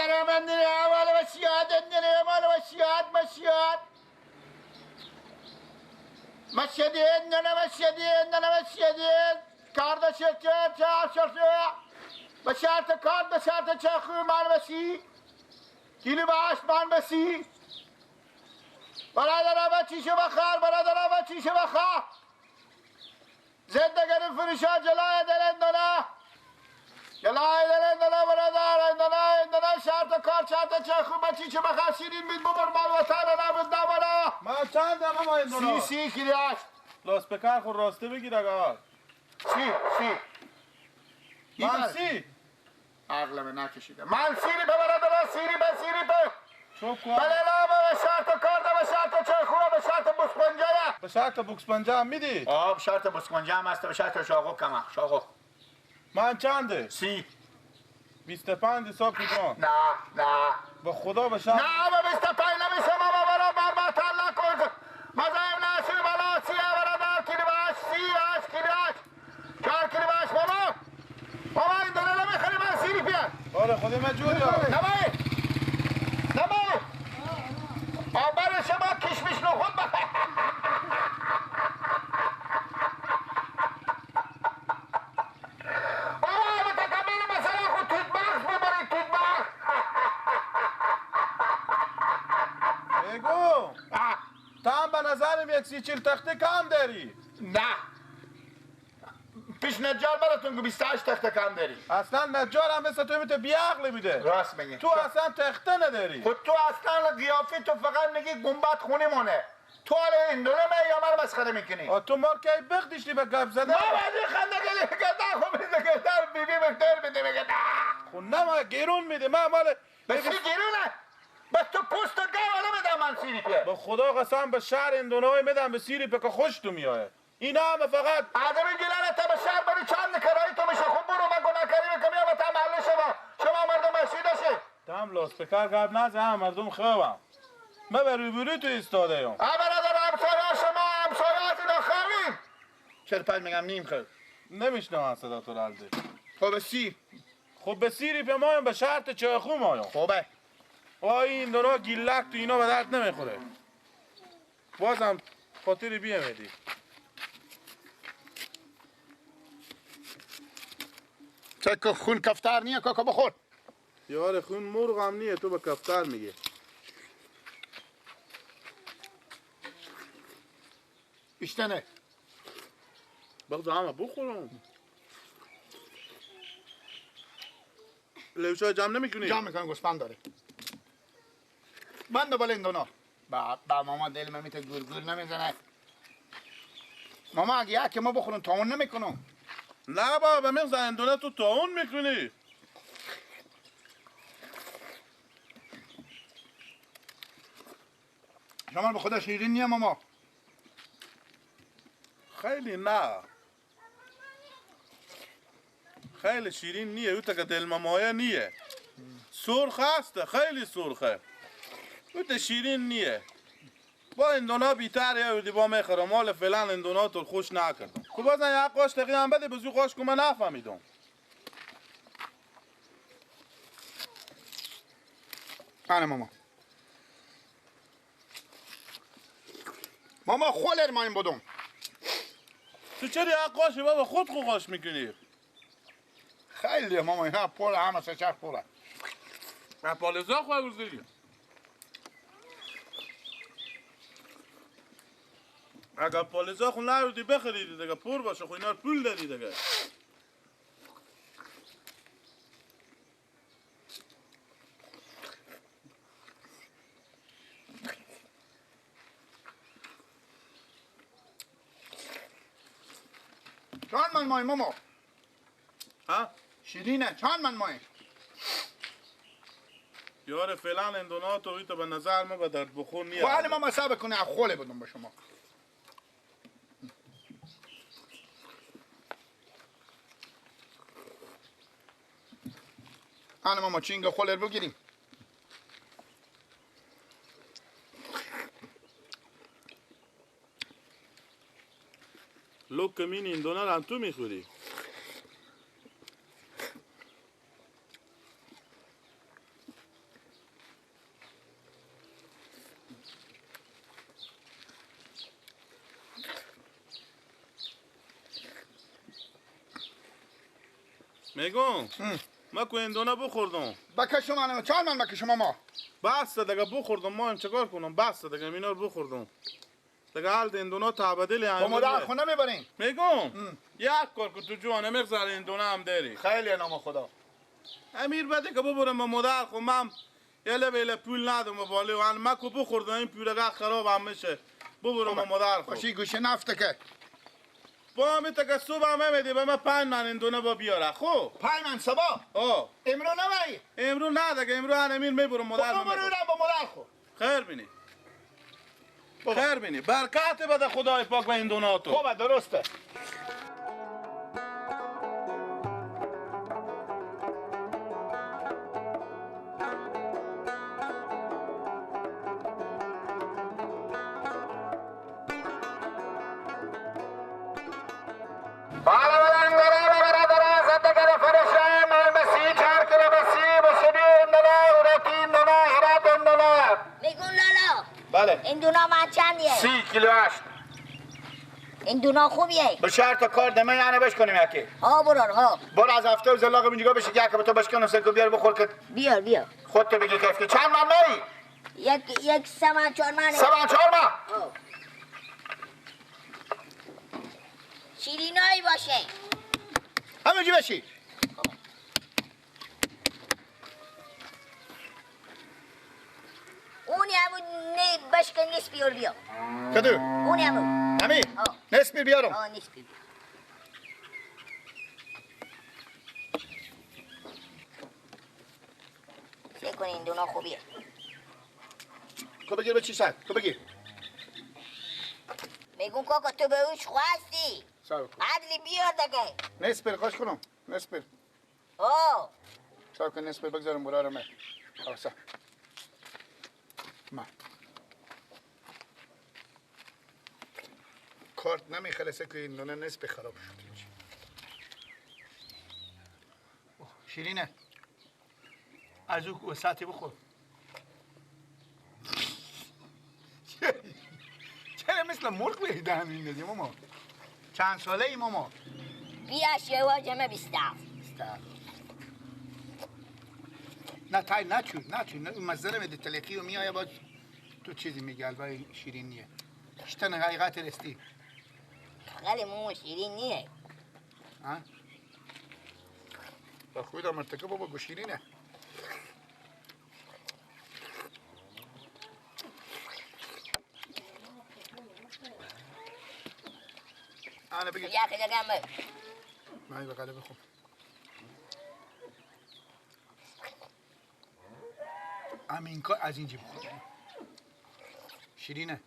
برادر من داره مال وصیت داره مال وصیت مشیات مشیدین نه مشیدین نه مشیدین کار شرکت چه به شرط کار به شرط چه خو مال وسی کیلو باش مان بسی برادر آبا چیشه بخار برادر آبا چیشه بخار زندگی فروشا جلای دلندنا جلای دلندنا برادر اندنا اندنا شرط کار شرط چه خو ما چیشه بخار شیرین بید ببر مال وطن نبود نبرا ما چند هم ما اندنا سی سی کلیاش لاس بکر خود راسته بگیر اگر سی سی من سی عقلم نکشیده من سیری به برادر سیری به سیری به بله لا به شرط کار به شرط چه خوبه به شرط بوسپنجه به شرط بوسپنجه هم میدی؟ آه به شرط بوسپنجه هم هست به شرط شاقو کمه شاقو من چنده؟ 30 25 حساب کن نه نه به خدا به شرط نه به 25 نمیشه ما برا بر ما طلا کن مزایم نسی بالا سی برادر کیلو باش سی اش کیلو اش 4 کیلو باش بابا بابا این دونه نمیخری من سیری بیا آره خودی من جوری نمایی نمایی آبر شما کشمش نخود بخیر بابا بتکمیل مثلا خود توت بخش ببرید توت بخش بگو تا هم به نظرم یک 30-40 تخته کم داری. نه پیش نجار براتون که 28 تخته کم داری. اصلا نجار هم مثل تو میته بیعقل میده. راست میگی. تو اصلا تخته نداری. خود تو اصلا قیافه تو فقط میگی گنبد خونه مونه. تو حالا این دونه یا من مسخره میکنی؟ تو مال کی بخدیشتی به گپ زدن؟ ما بعدی خنده گلی گدا خو میده گدا بی بی بهتر میده میگه. خو نه ما گرون میده ما مال بس گرونه. بس تو پوست گاو نمیدم من سیری پی. به خدا قسم به شهر این دونای میدم به سیری پی که خوش تو میایه. این همه فقط آدم گلانه تا به شهر بری چند کرایی تو میشه. خوب برو من گناهکاری میکنم یا تا محل شما شما مردم مشی داشی. تام لاس پکار گپ نزن هم مردم خوابم. من به روبروی تو ایستاده ایم. برادر همسایه شما همسایه از اینا خوابیم. 45 میگم نیم خود. نمیشنوم صدا تو رالده. خب سی. خب به سیری به مایم به شرط چایخو مایم. خوبه. آی این دورا گیلک تو اینا به درد نمیخوره. بازم خاطری بیامدی. چه خون کفتر نیه کاکا بخور. یار خون مرغ هم نیه تو به کفتر میگه. بیشتر نه. بگذار همه بخورم. لوشای جمع نمیکنی؟ جمع میکنم گوسفند داره. بند بالا این دونا. با ماما دل من میته گور گور نمیزنه. ماما اگه یک ما بخورم تاون نمیکنم. نه بابا میزن این دونه تو تاون میکنی. شما به خدا شیرین نیه ماما. خیلی نه. خیلی شیرین نیه، او تا که دل مامایه نیه. سرخ هست، خیلی سرخه. او تا شیرین نیه. با این دونا بیتر یه با میخورم. مال فعلا این دونا تو خوش نکردم. خب بازم یک قاش تقیه هم بده بزو قاش که من نفهمیدم. آره ماما. ماما خولر ما این بودم. تو چرا یک قاش بابا خود خو قاش میکنی؟ خیلی ماما اینا پول همه سه چهار پوله. پالزا خو گذاری. اگر پالزا خو نردی بخریدی دیگه پر باشه خو اینا پول دادی دیگه. چند من مای ماما؟ ها؟ شیرینه چند من مای؟ یار فعلا این دونا تو به نظر ما به درد بخور نیه. خب ماما صبر کنه خوله بدم به شما. آن ماما چینگ خولر بگیریم. لوک مین این دونا هم تو میخوری. میگم ما کو اندونا بخوردم. بکشم من چند من بکشم ما. بس دیگه بخوردم ما هم چیکار کنم؟ بس دیگه اینا رو بخوردم. دیگه حال اندونا تبدیل با مادر خونه میبرین. میگم یک کار که تو جوانه میگذره اندونا هم داری. خیلی نام خدا. امیر بده که ببرم با مادر خو من یله بیله پول ندم بالا و من کو بخوردم این پیرگه خراب هم میشه. ببرم با مادر خو. باشی گوشه نفت که. با می تا که صبح هم میدی به من 5 من اندونه با بیاره خو. 5 من صبح؟ آه. امرو نمی؟ امرو نه دیگه امرو امیر میبرم مادر من. ببرم با مادر خو. خیر بینی. خیر بینی. برکت بده خدای پاک به این دونا تو. خوبه درسته. بله. این دونا من چندیه؟ 30 کیلو 8. این دونا خوبیه؟ به شرط کار دمه یعنی بشکنیم یکی. ها برار ها. برو از هفته و زلاق اینجا بشه یک به تو بشکنم سکو بیار بخور که بیار بیار. خودت بگی کیف که چند من مری؟ یک 3 من 4 من. 3 من 4 من. شیرینایی باشه. همینجی بشی. اونی همون نه بشکن نیست بیار بیا. کدو؟ اونی همون. همین؟ نیست بیارم. آه نیست بیار. سه کن این دونا خوبیه. تو بگیر به چی سر؟ تو بگیر. میگم کاکا تو به اوش خواستی. عدلی بیار دیگه. نیست بیر خوش کنم. نیست بیر. آه. سر کن نیست بیر بگذارم برارم. آه سر. ما کارت نمیخلصه که این دونه نصف خراب شد. شیرینه از او وسطی بخور. چرا مثل مرغ به دهن میندازی ماما؟ چند ساله ای ماما؟ بیا شوا جمع 27. 27. نه تای نچو نچو نه مزه نمیده تلخی و میایه باز تو چیزی میگه البته شیرین نیه. شتن حقیقت رستی. خیلی مو شیرین نیه. ها؟ با خودم مرتکب بابا گو شیرینه. انا بگیر. یا خیلی گمه. من بغل بخور. امین کار از اینجا بخور. شیرینه.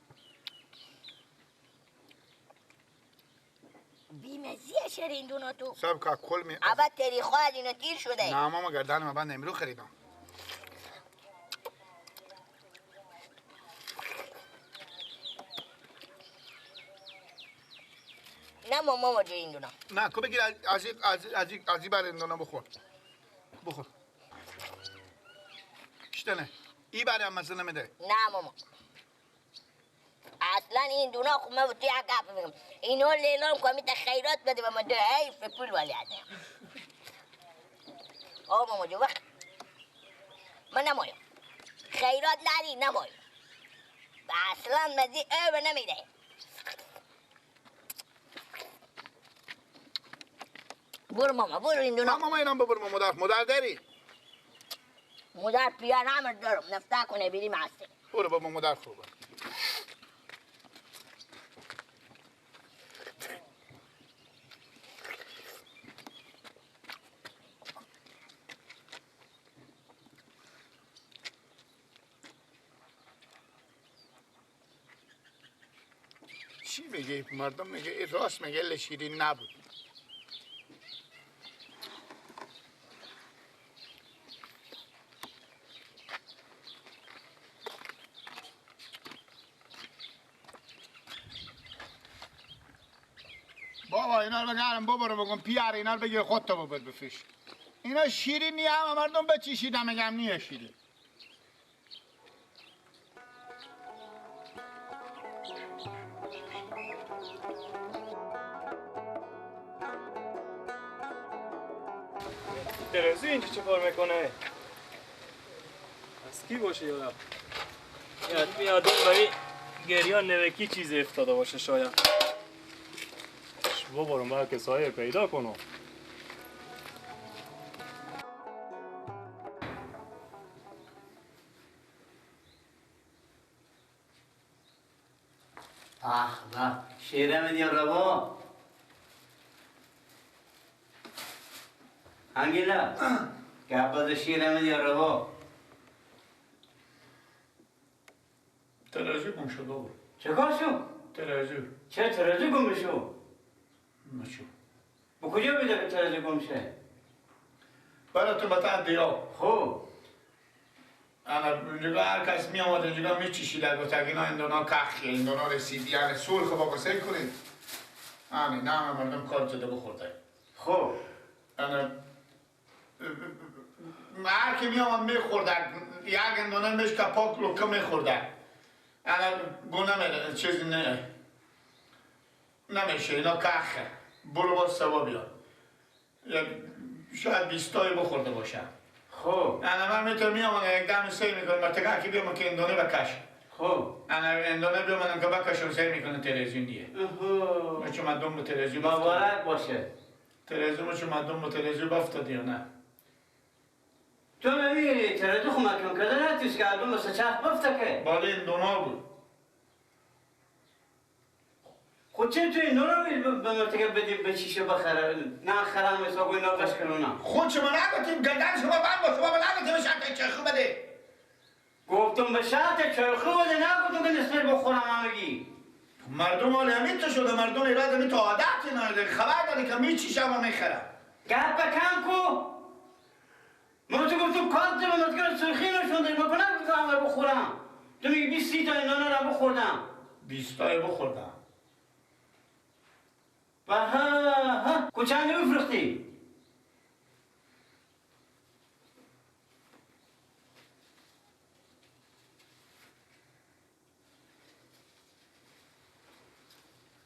بیمزیه شیرین دونا تو. سب که کل می. اول تریخو از اینا تیر شده. نه ماما گردن من بند امرو خریدم. نه ماما ماجه این دونا. نه کو بگیر از از از از این بر این دونا بخور. بخور. شتنه. ای بر هم مزه نمیده. نه ماما. اصلا این دونا خب من تو یک گپ میگم. اینو لیلام کنم تا خیرات بده به من ده حیف پول ولی عده. آه ماما جو وقت من نمایم. خیرات ندی نمایم. اصلا مزه او نمیده. برو ماما برو این دونا. ماما اینم ببر ماما مادر مادر داری؟ مادر پیان همه دارم نفتا کنه بریم هسته. برو بابا مادر خوبه. چی میگه مردم؟ میگه راست میگه شیرین نبود. بابا اینا رو بگرم ببرم بگم پیار اینا رو بگیر خودتو ببر بفش. اینا شیرین نیه همه مردم به چی شیرین میگم نیه شیرین. ترازو اینجا چه کار میکنه؟ از کی باشه یارم؟ یاد آدم برای گریان نوکی چیزی افتاده باشه شاید. ببرم باید که سایه پیدا کنم. آه به شیره میدی روا انگیلا که باز شیره میدی روا ترازو گم شد بابا. چه کار شد؟ ترازو. چه ترازو گم شد؟ نشو. با کجا بیده که ترازو گم شه؟ براتون بطن دیا. خب انا اینجا هر کس می آمد اینجا میچشید گفت اینا این دونا کخیه این دونا رسیدی یعنی سرخ با قصه کنید. آنی نه مردم کار جده بخورده. خب انا هر کی می آمد میخورده یک اندونه میش کپاک لکه میخورده. انا گونه میره چیزی نه نمیشه اینا کخه. برو باز سوا بیا. شاید 20 تایی بخورده باشم. خب انا من میتونم میام یک دم سعی میکنم مرتکه که بیام که اندونه بکش. خب انا اندونه بیام که بکشم سعی میکنه تلویزیون دیه. اوه چون مردم به تلویزیون مبارک باشه. تلویزیون چون مردم به تلویزیون افتادی یا نه؟ تو میگی تلویزیون خو مکن کرده نه توش که الان مثل چرخ بفته که بالا این دونا بود. خود چه تو این رو به مرتکه بدی به شیشه بخره نه خرم حساب اینا بشکنه. خود شما نگفتیم گردن شما بند با شما نگفتیم شرط چرخو بده. گفتم به شرط چرخو بده نگفتم که نصفه بخورم همگی. مردم حال همین تو شده مردم ایراد همین تو عادت نداره خبر داره که میچیشم و میخرم. گپ کم کو. من تو گفتم کارت به مرتکه سرخی نشون داری من نگفتم همه بخورم. تو میگی 20 تا اینا رو بخوردم. 20 تا بخوردم. ها کجا نمیفروختی؟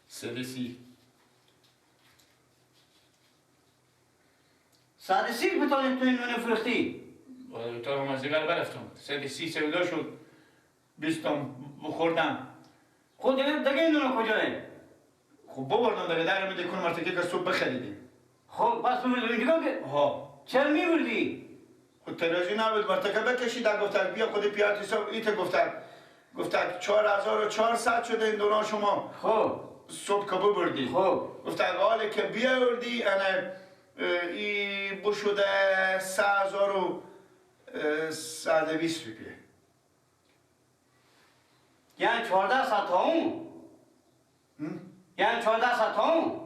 130. 130 بتونی تو اینو نفروختی؟ تا من زیگر برفتم 130 سودا شد 20 تا بخوردم. خود دیگه اینو کجاه؟ خب ببردم دیگه در میده کن مرتکه که صبح بخریدیم. خب پس ببردم اینجا که ها چرا میبردی؟ خب ترازی نبود مرتکه بکشید گفت بیا خود پیات حساب ایت گفت 4400 شده این دونا شما. خب صبح که ببردی. خب گفت حالا که بیاوردی انا ای بشده 3120 روپیه. یعنی 1400 تا اون؟ یعنی 1400 تا اون؟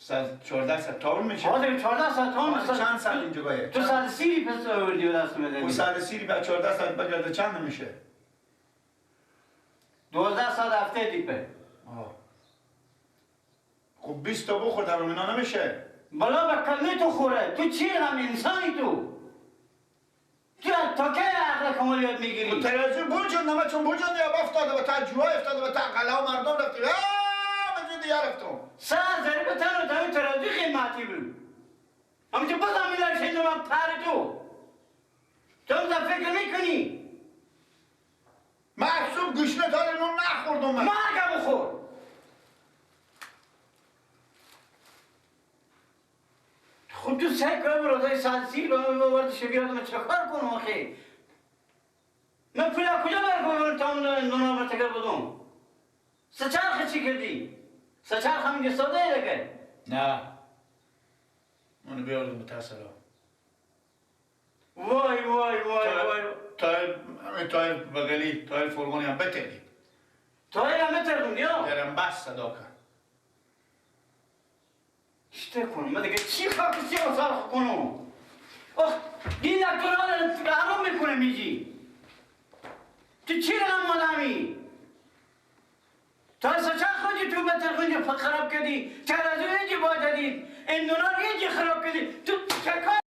1400 تا اون میشه؟ آره 1400 تا اون. چند سال اینجا باید؟ تو 130 پس آوردی به دست میدادی. اون 130 به 1400 بگرده چند میشه؟ 1270 دیپه. خب 20 تا بخوردم اینا نمیشه. بالا به کله تو خوره. تو چی هم انسانی تو؟ تو تا کی عقل کمال یاد میگیری؟ ترازو بوجون نما چون بوجون یا افتاده و تا جوای افتاده و تا قلا مردم رفتی. من دیگه رفتم. سر ضربه تن و تن ترازو قیمتی بود. همینجا بازم میلرشین من پر تو. تو هم فکر میکنی؟ محسوب گوشنه تا نون نخوردم من. مرگم بخور. خب تو سعی کنم برادر 130 به من وارد شبیه من چه کار کنم آخه؟ من پول از کجا برگم تا اون نونا مرتکب بدم؟ سچرخ چی کردی؟ سچرخ همینجا ساده دیگه؟ نه اونو بیاردم متاسفم. وای وای وای وای تایر بغلی تایر فرغونی هم بتردیم. تایر هم بتردیم یا؟ درم بس صدا کرد. چه کنم؟ من دیگه چی خاک سیاه سرخ کنم؟ آخ این دکترها رو میکنه میگی تو چی رقم آدمی؟ تا سچرخ خوندی تو بتر خوندی خراب کردی ترازو اینجی با دادی این دونا رو اینجی خراب کردی تو چه کار